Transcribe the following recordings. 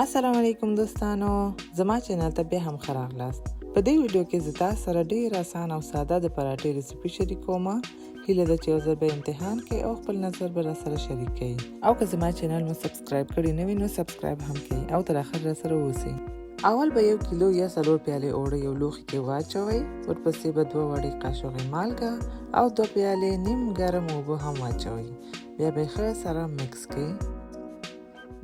السلام علیکم دوستانو، زما چینل ته بیا هم ښه راغلاست. په دې ویډیو کې زه تاسو سره ډیر اسان او ساده د پراټې ریسیپي شریکوم. هیله ده چې یو ځل به امتحان کړئ او خپل نظر به راسره شریک کړئ، او که زما چینل مو سبسکرایب کړی نه وي نو سبسکرایب هم کړئ او تر اخر راسره اوسئ. اول به 1 کیلو یا 4 پیالې اوړه یو لوښي کې واچوئ. ورپسې به 2 وړې قاشوغې مالګه او 2 پیالې نیم ګرم اوبه هم واچوئ. بیا به یې ښه سره مکس کړئ.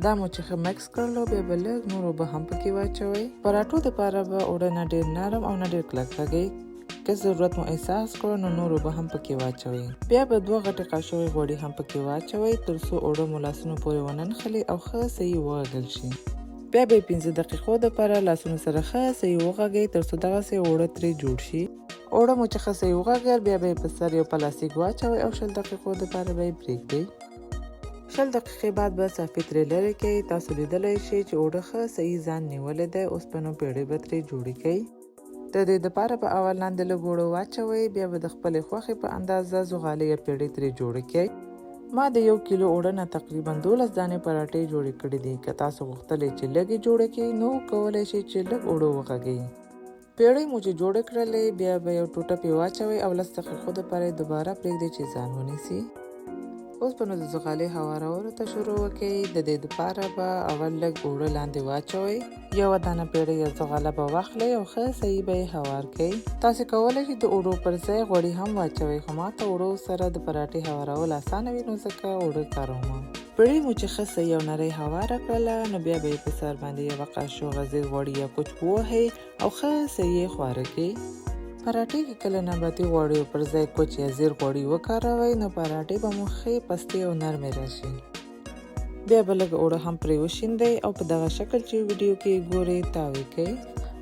دا مو چې ښه مکس کړلو، بیا به لږ نور اوبه هم پکې واچوئ. پراټو دپاره به اوړه نه ډېر نرم او نه ډېر کلک غږئ. که ضرورت مو احساس کړو نو نور اوبه هم پکې واچوئ. بیا به 2 غټې قاشوغې غوړي هم پکې واچوئ، تر څو اوړه مو لاسونو پورې ونه نښلي او ښه صحیح وغږل شي. بیا به یې 5 دقیقو دپاره لاسونو سره ښه صحیح وغږئ، تر څو دغسې اوړه ترې جوړ شي. اوړه مو چې ښه صحیح وغږل، بیا به یې په سر یو پلاستیک واچوئ او 20 دقیقو دپاره به یې پرېږدئ. 20 دقیقې بعد به صافي ترې لرې کړئ. تاسو لیدلی شئ چې اوړه ښه صحیح ځان نیولی دی. اوس به نو پیړۍ به ترې جوړې کړئ. د دې دپاره به اول لاندې لږ اوړه واچوئ، بیا به د خپلې خوښې په اندازه زغالې یا پیړۍ ترې جوړې کړئ. ما د 1 کیلو اوړه نه تقریبا 12 دانې پراټې جوړې کړې دي. که تاسو غوښتلی چې لږې جوړې کړئ نو کولی شئ چې لږ اوړه وغږئ. پیړۍ مو چې جوړې کړلې، بیا به یو ټوټه پې واچوئ او 10 دقیقو دپاره یې دوباره پرېږدئ چې ځان ونیسي. اوس به نو د زغالې هوارولو ته شروع وکړئ. د دې دپاره به اول لږ اوړه لاندې واچوئ، یوه دانه پیړۍ یا زغاله به واخلئ او ښه صحیح به یې هوار کړئ. تاسو کولی شئ د اوړو پر ځای غوړي هم واچوئ، خو ما ته اوړو سره د پراټې هوارول اسانه وي، نو ځکه اوړه کاروم. پیړۍ مو چې ښه صحیح او نرۍ هواره کړله، نو بیا به یې په سر باندې یوه قاشوغه زیر غوړي یا کوچ ووهئ او ښه صحیح یې خواره کړئ. پراټې کې کله نباتي غوړیو پر ځای کوچ یا زیر غوړي وکاروئ، نو پراټې به مو ښې پستې او نرمې راشي. بیا به لږ اوړه هم پرې وشیندئ او په دغه شکل چې ویډیو کې ګورئ تاوې کړئ.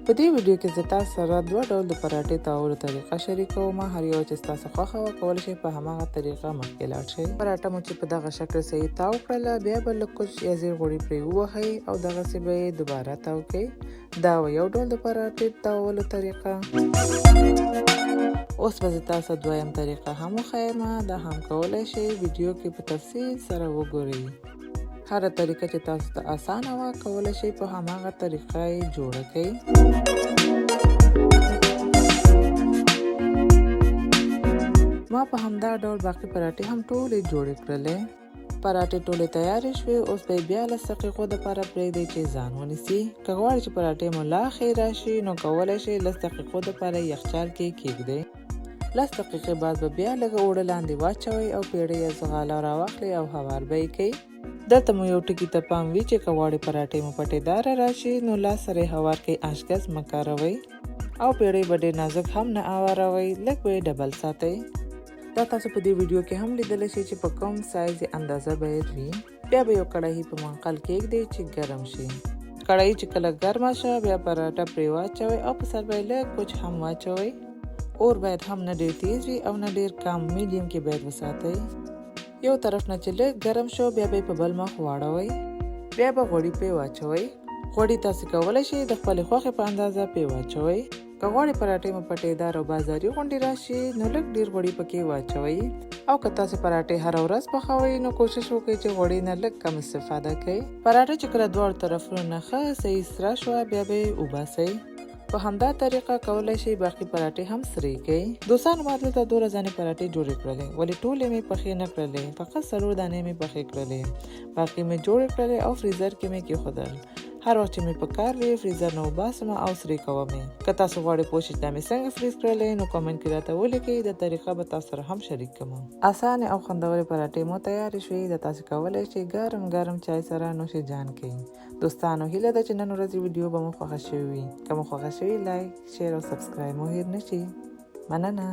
په دې ویډیو کې زه تاسو سره دوه ډول د پراټې تاولو طریقه شریکوم. هر یو چې ستاسو خوښه وه، کولی شئ په هماغه طریقه مخکې لاړ شئ. پراټه مو چې په دغه شکل صحیح تاو کړله، بیا به لږ کوچ یا زیر غوړي پرې ووهئ او دغسې به یې دوباره تاو کړئ. دا وه یو ډول د پراټې تاولو طریقه. اوس به زه تاسو دویم طریقه هم وښیم. دا هم کولی شئ ویډیو کې په تفصیل سره وګورئ. هره طریقه چې تاسو ته اسانه وه، کولی شئ په هماغه طریقه یې جوړه کړئ. ما په همدا ډول باقي پراټې هم ټولې جوړې کړلې. پراټې ټولې تیارې شوې. اوس به یې بیا 10 دقیقو دپاره پرېږدئ چې ځان ونیسي. که غواړئ چې پراټې مو لا ښې راشي، نو کولی شئ 10 دقیقو دپاره یخچال کې کېږدئ. 10 دقیقې بعد به بیا لږ اوړه لاندې واچوئ او پیړۍ یا زغاله راواخلئ او هوار به یې کړئ. دلته مو یو ټکي ته پام وي چې که غواړئ پراټې مو پټېداره راشي، نو لاس سره یې هوار کړئ، آشګز مه کاروئ او پیړۍ به ډېر نازک هم نه اواروئ، لږ به یې ډبل ساتئ. دا تاسو په دې ویډیو کې هم لیدلی شئ چې په کوم سایز یې اندازه باید وي. بیا به یو کړاهي په منقل کېږدئ چې ګرم شي. کړاهي چې کله ګرمه شوه، بیا پراټه پرې واچوئ او په سر به یې لږ کوچ هم واچوئ. اور باید هم نه ډېر تیز وي او نه ډېر کم، میډیم کې باید وساتئ. یو طرف نه چې لږ ګرم شو، بیا به یې په بل مخ واړوئ. بیا به غوړي پرې واچوئ. غوړي تاسو کولی شئ د خپلې خوښې په اندازه پرې واچوئ. که غواړئ پراټې مو پټېدار او بازاري غونډې راشي، نو لږ ډېر غوړي پکې واچوئ، او که تاسو پراټې هره ورځ پخوئ، نو کوشش وکړئ چې غوړي نه لږ کم استفاده کړئ. پراټه چې کله دواړو طرفونو نه ښه صحیح سره شوه، بیا به یې وباسئ. په همدا طریقه کولی شئ باقي پراټې هم سرې کړئ. دوستانو، ما دلته 12 دانې پراټې جوړې کړلې، ولې ټولې مې پخې نه کړلې، فقط څلور دانې مې پخې کړلې. باقي مې جوړې کړلې او فریزر کې مې کېښودل. هر وخت چې مې په کار وي، فریزر نه وباسم او سرې کوم یې. که تاسو غواړئ پوه شئ چې دا مې څنګه فریز کړلې، نو کمنټ کې راته ولیکئ، دا طریقه به تاسو سره هم شریک کړم. اسانې او خوندورې پراټې مو تیارې شوې. دا تاسو کولی شئ ګرم ګرم چای سره نوش جان کړئ. دوستانو، هیله ده چې نن ورځې ویډیو به مو خوښه شوې وي. که مو خوښه شوې، لایک، شیر او سبسکرایب مو هیر نشي. مننه.